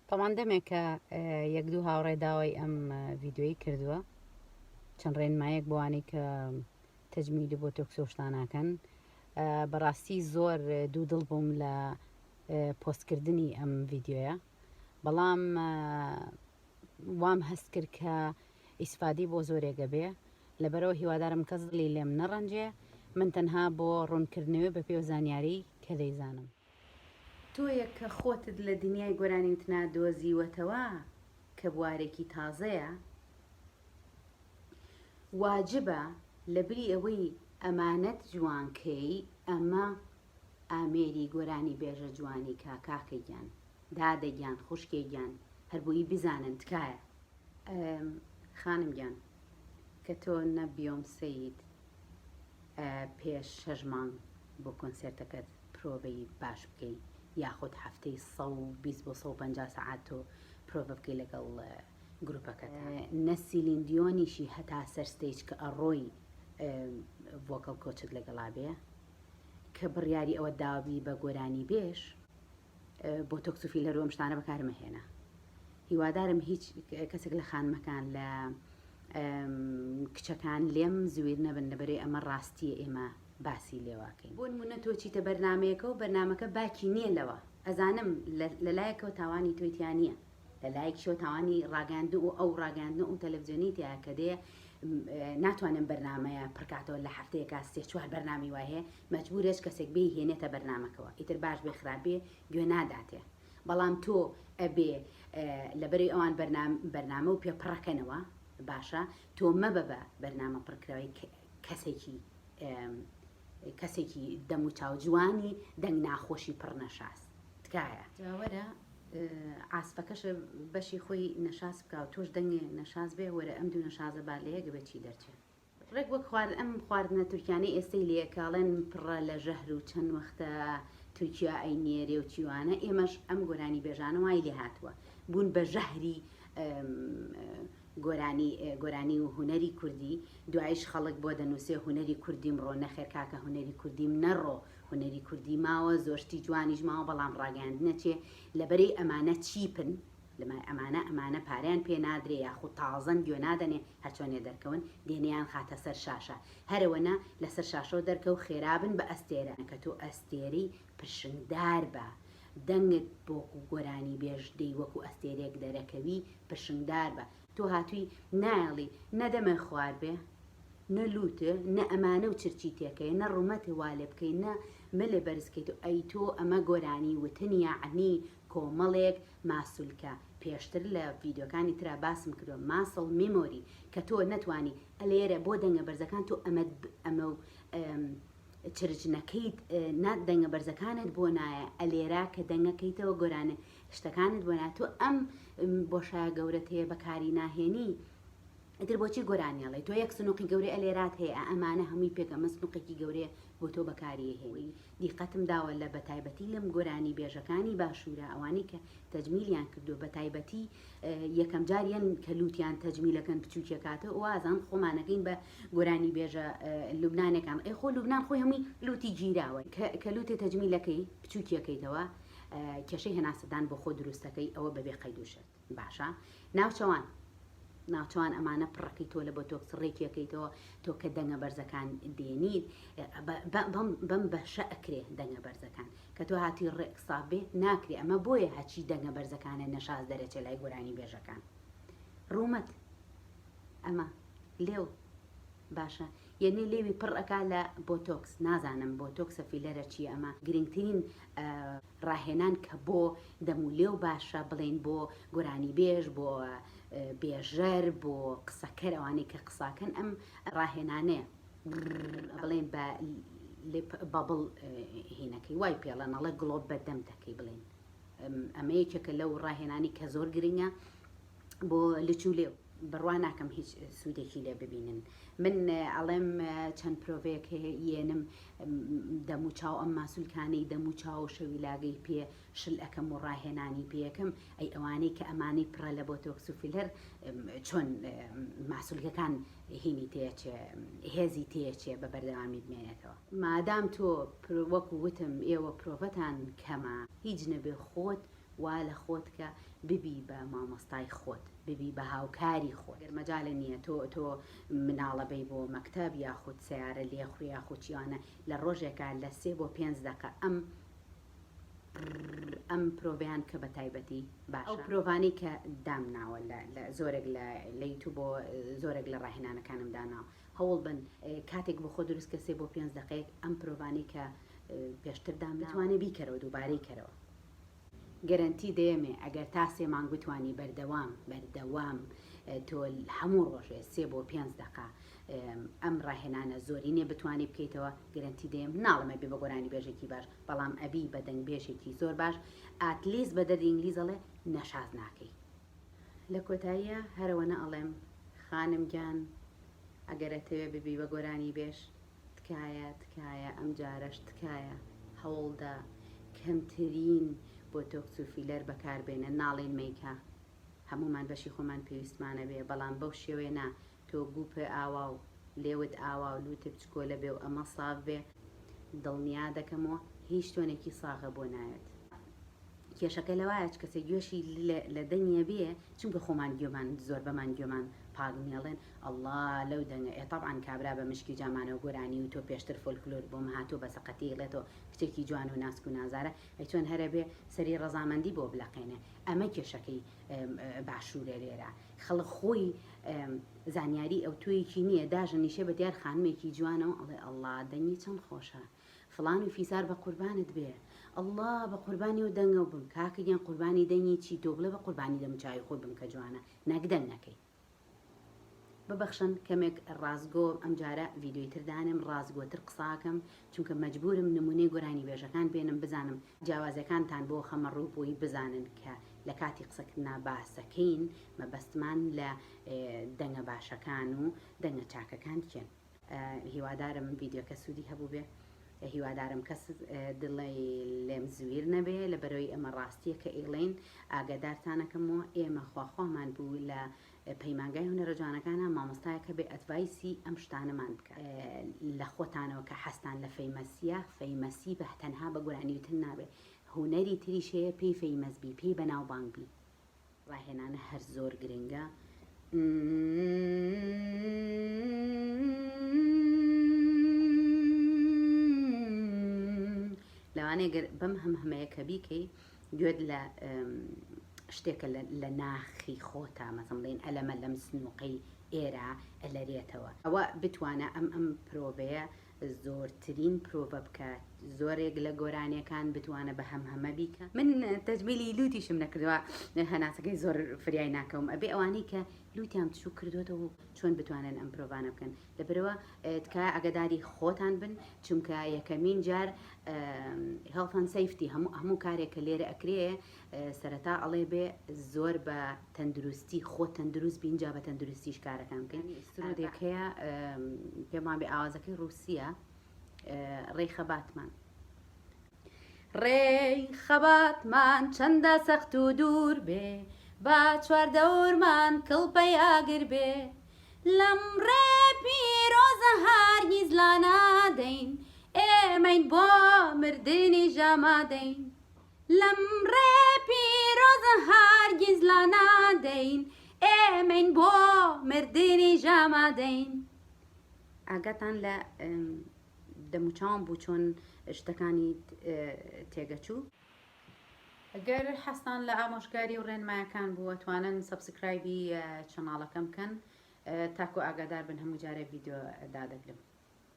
تەبعەن دەمێکە یەک دوو هاوڕێ داوای ئەم ڤیدیۆی کردووە چەند ڕێنمایەک بۆوانەی کە تەجمیل و بۆتۆکس و شتاناکەن بەڕاستی زۆر دوو دڵ بووم لە پۆستکردنی ئەم ڤیدیۆیە بەڵام وام هەست کرد کە ئیسفادی بۆ زۆرێک ئەبێ لەبەرەوە هیوادارم کەس دڵی لێم نەڕەنجێ من تەنها بۆ ڕوونکردنەوەی بە پێ و زانیاری کە دەیزانم. تۆیەک کە خۆتت لە دنیای گۆرانیوتنا دۆزیوەتەوە کە بوارێکی تازەیە، واجبە لەبری ئەوەی ئەمانەت جوان کەی ئەمە ئامێری گۆرانی بێژە جوانی کا کاکە گیان دادە گیان خوشکێ گیان هەر بۆیی بزانن تکایە. خانم گیان کە تۆ نە بیۆنسەیت پێش شەش مانگ بۆ کۆنسێرتەکەت پرۆڤەی باش بکەی یاخود هەفتەی 120 بۆ 150 سەعات تۆ پرۆڤە بکەی لەگەڵ گروپەکەت نە سیلین دیۆنیشی هەتا سەر stage کە ئەڕۆی vocal coach ت لەگەڵا بێ کە بڕیاری ئەوە داوە بی بە گۆرانی بێژ بۆتۆکس و فیلەر و ئەم شتانە بەکار مەهێنە هیوادارم هیچ کەسێک لە خانمەکان لە کچەکان لێم زویر نەبن لەبەرەی ئەمە ڕاستیە ئێمە باسی لێواکەین بۆ نمونە تۆ چیتە بەرنمەیەکە و بەرنمەکە باکی نییە لەوە ئەزانم لەلایەکەوە تاوانی تۆی تیا نییە لە لایەکیشەوە تاوانی ڕاگەیاندن و ئەو ڕاگەیاندن و تەلەفزیۆنی تیا کە دێ ناتوانێن بەرنامەیە پڕکاتەوە لە هەفتەیەکا سێ چوار بەرنامی وای هەیە مەجبورە هیچ کەسێک بێی هێنێتە بەرنامەکەوە ئیتر باش بێ خراپ بێ گوێ ناداتێ بەڵام تۆ ئەبێ لەبەرەی ئەوان بەرنامە و پێ پڕەکەنەوە باشە تۆ مەبە بە بەرنامە پڕکراوی کەسێکی کەسێکی دەم و چاو جوانی دەنگ ناخۆشی پڕ نەشاز تکایە. جا وەرە عاسفەکەشە بەشی خۆی نەشاز بکا و تۆش دەنگێ نەشاز بێ وەرە ئەم دوو نەشازە با لەیەک بێ چی دەرچێ. ڕێک وەک خوارد ئەم خواردنە تورکیانەی ئێستەی لێ کاڵێن پڕە لە ژەهر و چەند وەختە تورکیا ئەی نێرێ و چیوانە ئێمەش ئەم گۆرانی بێژانە وای لێ هاتووە بوون بە ژەهری گۆرانی گۆرانی و هونەری کوردی دوایش خەڵک بۆ دەنووسێ هونەری کوردیم ڕۆ نەخێر کاکە هونەری کوردیم نەڕۆ هونەری کوردی ماوە زۆر شتی جوانیش ماوە بەڵام ڕاگەیاندنە چێ لەبەرەی ئەمانە cheap ن لەمای ئەمانە ئەمانە پارەیان پێ نادرێ یاخود تازەن گوێ نادەنێ هەرچۆنێ دەرکەون دێنیان خاتە سەر شاشە هەرەوەنە لەسەر شاشەوە دەرکەو خێرابن بە ئەستێرە کە تۆ ئەستێرەی پرشنگدار بە دەنگت بۆکو گۆرانی بێژ دەی وەکو ئەستێرەیەک دەرەکەوی پرشنگدار بە تۆ هاتوی نایەڵی نە دەمێ خوار بێ نە لوتێ نە ئەمانە و چرچی تێکەی نە ڕومەتێ وا لێ بکەی نە ملێ بەرز کەیتۆ ئەی تۆ ئەمە گۆرانی وتن یەعنی کۆمەڵێک ماسولکە پێشتر لە ڤیدیۆکانی ترا باسم کردوە muscle memory کە تۆ نەتوانی ئەلێرە بۆ دەنگە بەرزەکان تۆ ئەمەت ئەمە و چرچ نەکەیت نا دەنگە بەرزەکانت بۆ نایە ئەلێرا کە دەنگەکەیتەوە گۆرانە شتەکانت بۆ نایە تۆ ئەم بۆشایە گەورەت هەیە بەکاری ناهێنی ئیتر بۆچی گۆرانی ئەڵێی تۆ یەک سنوقی گەورەی ئەلێرات هەیە ئە ئەمانە هەمووی پێک ئەمە سنوقێکی گەورەیە بۆ تۆ بەکاری ئەهێنی دیقەتم داوە لە بەتایبەتی لەم گۆرانی بێژەکانی باشوورە ئەوانەی کە تەجمیلیان کردووە بەتایبەتی یەکەم جار یەن کە لوتیان تەجمیلەکەن بچووکیەکاتەوە وازان خۆمانەکەین بە گۆرانی بێژە لوبنانەکان ئەی خۆ لوبنان خۆی هەمووی لوتی گیراوە کە لوتێ تەجمیلەکەی بچووکیەکەیتەوە کێشەی هەناسەدان بۆ خۆ دروستەکەی ئەوە بەبێ قەید و شەرت باشە ناوچەوان ناوچەوان ئەمانە پڕەکەی تۆ لە بۆتۆکس ڕێکیەکەیتەوە تۆ کە دەنگە بەرزەکان دێنیت بەم بەشە ئەکرێ دەنگە بەرزەکان کە تۆ هاتی ڕێک ساف بێ ناکرێ ئەمە بۆیە هەچی دەنگە بەرزەکانە نەشاز دەرەچێ لای گۆرانی بێژەکان ڕوومەت ئەمە لێو باشە یەنێ لێوی پڕ ئەکا لە بۆتۆکس نازانم بۆتۆکسە فیلەرە چیە ئەمە گرنگترین ڕاهێنان کە بۆ دەم و لێو باشە بڵێین بۆ گۆرانیبێژ بۆ بێژەر بۆ قسەکەر ئەوانەی کە قساکەن ئەم ڕاهێنانەیە بڵێن بە lip bubble هینەکەی وای پێڵەن ئەڵێ گڵۆپ بە دەم دەکەی بڵێن ئەمە یەکێکە لەو ڕاهێنانی کە زۆر گرنگە بۆ لچ و لێو. بڕوا ناکەم هیچ سوودێکی لێ ببینن من ئەڵێم چەند پرۆڤەیەک هەیە یێنم دەم و چاو ئەم ماسولکانەی دەم و چاو و شەویلاگەی پێ شل ئەکەم و ڕاهێنانی پێ ئەکەم ئەی ئەوانەی کە ئەمانەی پڕە لە بۆتۆکس و فیلەر چۆن ماسولکەکان هینی تێچێ هێزی تێچێ بە بەردەوامی بمێنێتەوە مادام تۆ وەکو وتم ئێوە پرۆڤەتان کەمە هیچ نەبێ خۆت. وا لە خۆت کە ببی بە مامۆستای خۆت ببی بە هاوکاری خۆت گەر مەجالە نییە تۆ تۆ مناڵە بەی بۆ مەکتەب یاخود سەیارە لێخوڕی یاخود چیانە لە ڕۆژێکا لە سێ بۆ پێنج دەقە ئەم ئەم پرۆڤەیان کە بە تایبەتی باشە. ئەو پرۆڤانەی کە دامناوە لە لە زۆرێک لە لە یوتوب و زۆرێک لە ڕاهێنانەکانم داناوە هەوڵ بن کاتێک بۆ خۆ دروست کە سێ بۆ پێنج دەقەیەک ئەم پرۆڤانەی کە پێشتر دامناوە بتوانێ بیکەرەوە دووبارەی کەرەوە. گەرەنتی دەیەمێ ئەگەر تا سێ مانگ بتوانی بەردەوام بەردەوام تۆ هەموو ڕۆژێ سێ بۆ پێنج دەقە ئەم ڕاهێنانە زۆرینێ بتوانی بکەیتەوە گرەنتی دەیەم ناڵم ئەبی بە گۆرانی بێژێکی باش بەڵام ئەبی بە دەنگبێژێکی زۆر باش at least بە دەردی ئینگلیز ئەڵێ نەشاز ناکەی. لە کۆتاییا هەرەوەنە ئەڵێم خانم گیان ئەگەر ئەتەوێ ببی بە گۆرانی بێژ تکایە تکایە ئەمجارەش تکایە هەوڵدە کەمترین بۆتۆکس و فیلەر بەکاربێنە ناڵێین مەیکە هەموومان بەشی خۆمان پێویستمانە بێ بەڵام بەو شێوەیە نا تۆ گوپێ ئاوا و لێوت ئاوا و لوتت چکۆلە بێ و ئەمە ساف بێ دڵنیا دەکەمەوە هیچ تۆنێکی ساغە بۆ نایەت. کێشەکە لەوایە چ کەسێک گوێشی لە دەنگیە بێ چونکە خۆمان گوێمان زۆربەمان گوێمان پاک نیە ئەڵێن ئەڵا لەو دەنگە ئێ تەبعەن کابرا بە مشکی جامانەوە گۆرانی وتوە پێشتر فۆلکلۆر بۆم هاتوە بە سەقەتی ئەڵێتەوە کچێکی جوان و ناسک و نازارە ئەی چۆن هەرە بێ سەری ڕەزامەندی بۆ بلەقێنێ ئەمە کێشەکەی باشورە لێرە خەڵک خۆی زانیاری ئەوتۆیەکی نییە داژەنیشێ بە دیار خانمێکی جوانەوە ئەڵێ ئەڵا دەنگی چەند خۆشە فڵان و فیسار بە قوربانت بێ ئەڵا بە قوربانی و دەنگەو بم کاکە گیان قوربانی دەنگی چی تۆ بڵێ بە قوربانی دەموچاوی خۆی بم کە جوانە نەک دەنگەکەی. ببەخشن کەمێک ڕاستگۆ ئەمجارە ڤیدیۆی تر دانێم ڕاستگۆتر قساکەم چونکە مەجبورم نمونەی گۆرانیبێژەکان بێنم بزانم جیاوازیەکانتان بۆ خەمە ڕوو بۆی بزانن کە لە کاتی قسەکردنا باسەکەین مەبەستمان لە دەنگە باشەکان و دەنگە چاکەکان کێن. هیوادارم ڤیدیۆکە سوودی هەبووبێ هیوادارم کەس دڵی لێم زویر نەبێ لە بەرەوەی ئەمە ڕاستیە کە ئیڵێن ئاگادارتانەکەمەوە ئێمە خواخوامان بوو لە پەیمانگای هونەرە جوانەکانە مامۆستایەک هەبێ advice ی ئەم شتانەمان بکە لە خۆتانەوە کە حەزتان لە famous یە famous ی بە تەنها بە گۆرانی وتن نابێ هونەری تریش هەیە پێی famous بی پێی بەناوبانگ بی ڕاهێنانە هەر زۆر گرنگە. لەوانەیە گەر بەم هەمهەمەیە کە بیکەی گوێت لە شتێکە لە ناخی خۆتا مەسەڵەن بڵێین ئەلەمە لەم سنووقەی ئێرە ئەلەرێتەوە ئەوە بتوانە ئەم ئەم پرۆڤەیە زۆرترین پرۆڤە بکە زۆرێک لە گۆرانیەکان بتوانە بە هەمهەمە بیکە من تەجمیلی لوتیشم نەکردووە هەناسەکەی زۆر فریای ناکەوم ئەبێ ئەوانەی کە لوتیان بچوک کردوێتەوە و چۆن بتوانن ئەم پرۆڤانە بکەن لەبەرەوە تکایە ئەگەداری خۆتان بن چونکە یەکەمین جار health and safety هەموو هەموو کارێک کە لێرە ئەکرێ سەرەتا ئەڵێ بێ زۆر بە تەندروستی خۆ تەندروست بین جا بە تەندروستیش کارەکان بکەین سرودێک هەیە پێم وابێ ئاوازەکەی ڕووسیە ڕێی خەباتمان ڕێی خەباتمان چەندە سەخت و دوور بێ با چواردەورمان کڵپەی ئاگر بێ لەم ڕێ پیرۆزە هەرگیز لانادەین ئێمەین بۆ مردنیش ئامادەین لەم ڕێ پیرۆزە هەرگیز لانادەین ئێمەین بۆ مردنیش ئامادەین. ئاگاتان لە دەموچاوم بوو چۆن شتەکانی تێگەچوو. گەر حەزتان لە ئامۆژگاری و ڕێنمایەکان بوو ئەتوانن subscribe ی channel ەکەم بکەن تاکو ئاگادار بن هەموو جارێ ڤیدیۆ دادەگرم.